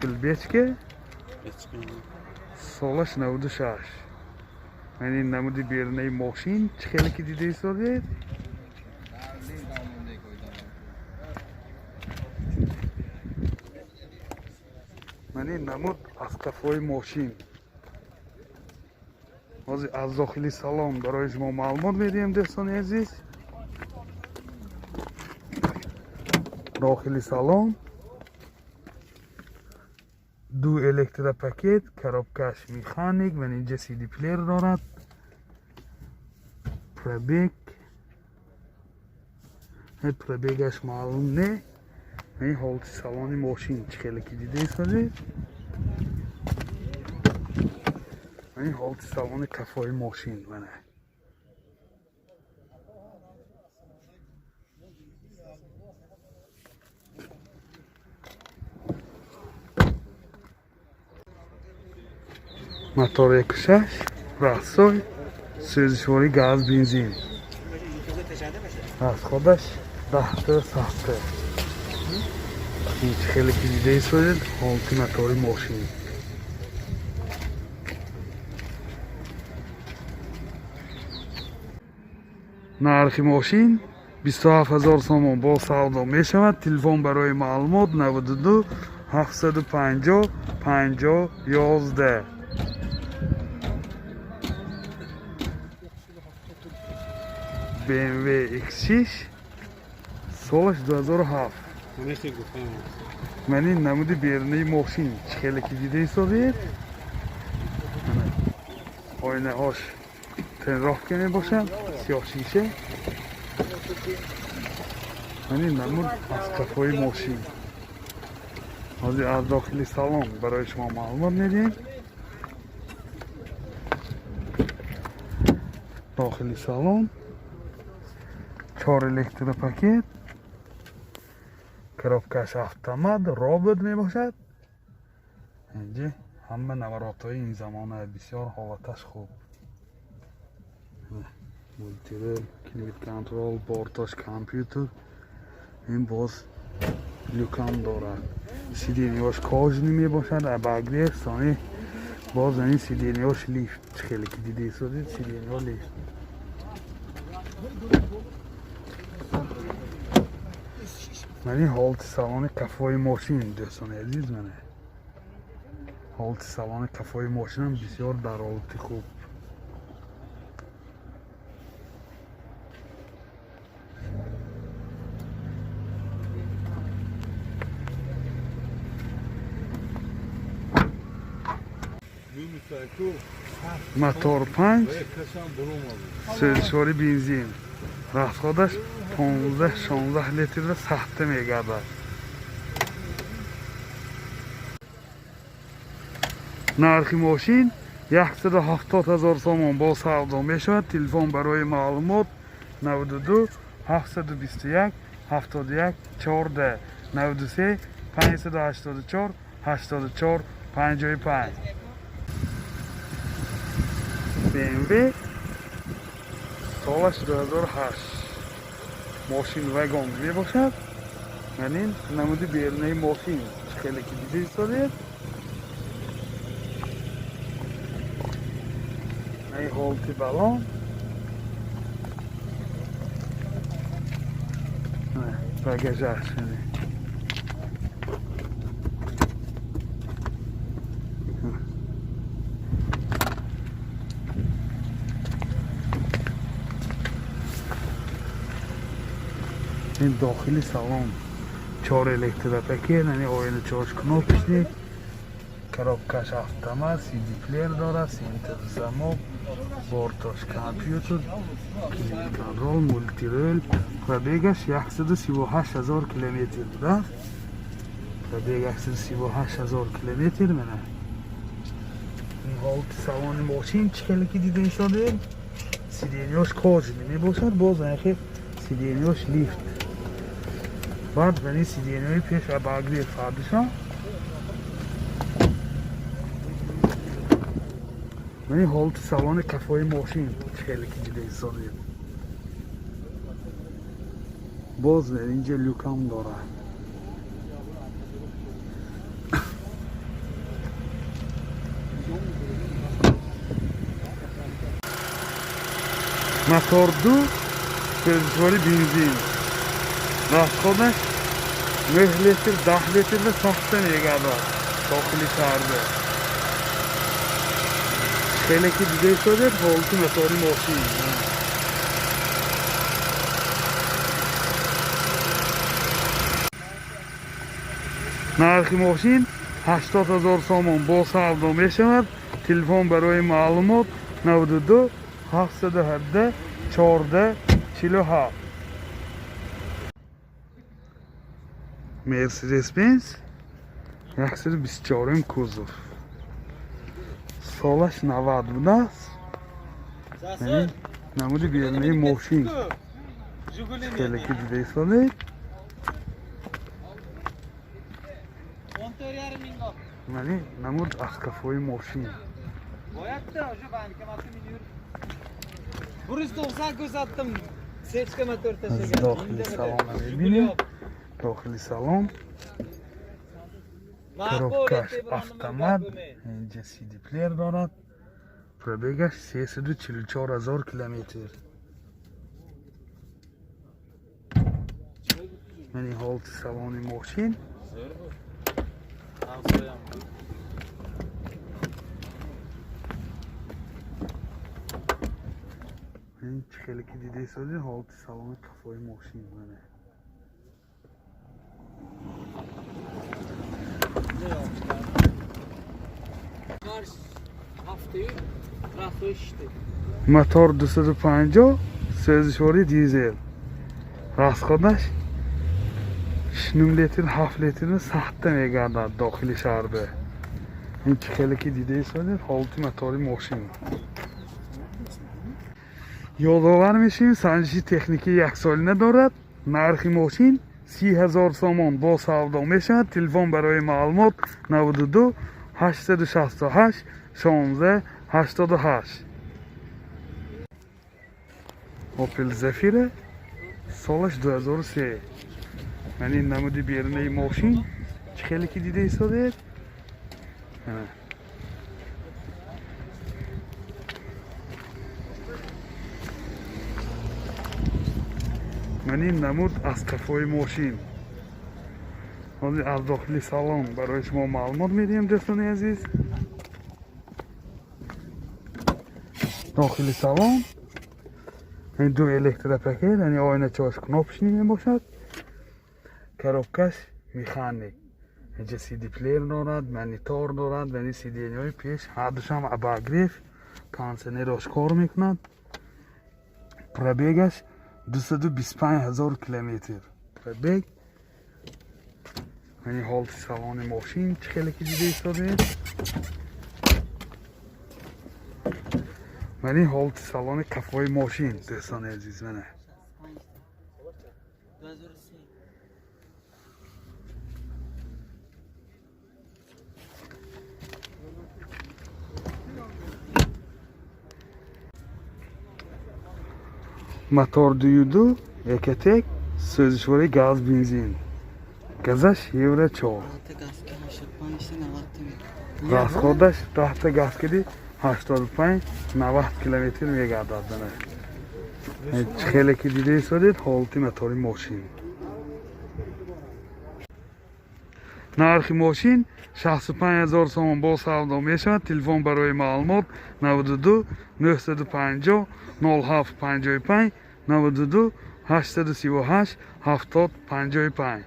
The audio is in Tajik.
Опел Бечке, солаш 96. Ман ин намуди берунаи мошин, чӣ хеле ки дида истодед. Ман ин намуд аз қафои мошин. Ҳозир аз дохили салон барои шумо маълумот медиҳем, дӯстони азиз. Дохили салон ду электропакет, коробкаш механик, ман инҷа CD плеер дорад. Пробег, пробегаш маълум не. Ин ҳолати салони мошин, чӣ хеле ки дида истодед. Ин ҳолати салони қафои мошин, мана. Мотор 1.6, раҳсой, сӯзишворӣ газ, бензин. Расходаш 10 сахта. Ин чӣ хеле ки дида истодед, ҳолати мотори мошин. Нархи мошин 27 ҳазор сомон, бо савдо мешавад. Телефон барои маълумот 92 750 50 11. BMW X6, солаш 2007. Ман ин намуди берунаи мошин, чӣ хеле ки дида истодед. Оинаҳош тенроҳ мебошад, сиёҳ шиша. Ман ин намуд аз қафои мошин. Ҳозир аз дохили салон барои шумо маълумот медиҳем. Дохили салон чор электропакет, коробкаш автомат, робот мебошад. Инҷа ҳама наворотҳои ин замона, бисёр ҳолаташ хуб. Мультирул, климат контрол, борташ компютер, ин боз люкам дорад. Сиденьяш кожаный мебошад, обогрев, сони боз ин сиденьяш лифт, чӣ хеле ки дида истодед, сиденья лифт. Ман ин ҳолати салони қафои мошин, дӯстони азиз, мана. Ҳолати салони қафои мошинам бисёр дар ҳолати хуб. Мотор 5, сӯзишворӣ бензин. Расходаш 15-16 литрда сахта мегардад. Нархи мошин 170 ҳазор сомон, бо савдо мешавад. Телефон барои маълумот 92 721 71 14, 93 584 84 55. BMW, солаш 2008, мошин вагон мебошад. Ман ин намуди берунаи мошин, чӣ хеле ки дида истодед. Ин ҳолати балон. Багажаш. Ин дохили салон чор электропакет, яъне оина чорш кнопочный, коробкаш автомат, CD плеер дорад, центр замок, бортош компютер, климат контрол, мультирул. Пробегаш 138 ҳазор километр будааст. Пробег 138 ҳазор километр, мана. Ин ҳолати салони мошин, чӣ хеле ки дида истодем. Сиденьяш кожаный мебошад, боз анхе сиденьяш лифт. Баъд мани сиденьяи пеш обогрев ҳардушон. Мани ҳолати салони қафои мошин, чӣ хеле ки дида истодем. Боз инҷа люкам дорад. Мотор 2, сӯзишвори бензин. Расход аш 9 литр, 10 литрда сахта мегардад дохили шаҳрда. Хеле ки дида истодед, ҳолати мотори мошин. Нархи мошин 80 000 сомон бо савдо мешавад. Телефон барои маълумот 92 717 14 47. Mercedes-Benz 124 кузов. Солаш 90 будааст. Намуди берунаи мошин. Хеле ки дида истодед. Мани намуд аз кафои мошин. Boyapti, o'sha bankomatga minib 190 ko'rsatdim. Sechka motor tashlagan. Дохили салона мебинем. Дохили салон. Коробка ш автомат, инҷа CD плеер дорад. Пробег аш 344 ҳазор километр. Мани ҳолати салони мошин. Ин чӣ хеле ки дида истодед, ҳолати салони қафои мошин мана. Мотор 250, сӯзишвори дизел. Расход аш 6 литр, 7 литрni сахта мегардад дохили шаҳрда. Ин чӣ хеле ки дида истодед, ҳолати мотори мошин. Ёдовар мешавем, санҷиши техникии яксолина дорад. Нархи мошин 30 000 сомон бо савдо мешавад. Телефон барои маълумот 92 868 16 88. Opel Zafira солаш 2003. Ман ин намуди берунаи мошин чӣ хеле ки дида истодед. Ман ин намуд аз қафои мошин. Ҳозир аз дохили салон барои шумо маълумот медиҳем, дӯстони азиз. Дохили салон ин ду электропакет, яъне ойначаҳош кнопочный мебошад. Коробка ш механик. Инҷа CD плеер дорад, монитор дорад, яъне сиденья ҳои пеш ҳардушам обогрев, кондитсионерош кор мекунад. Пробег аш 225 ҳазор километр. Пробег. Яъне ҳолати салони мошин чӣ хеле ки дида истодед. Мани ҳолати салони қафои мошин, дӯстони азиз, мана. Мотор 2.2 Ecotec, сӯзишвори газ бензин. Газаш евро 4. Расход аш 10 газ киди 85-90 километр мегардад. Чӣ хеле ки дида истодед, ҳолати мотори мошин. Нархи мошин 65 000 сомон бо савдо мешавад. Телефон барои маълумот 92 950 07 55 92 838 70 55.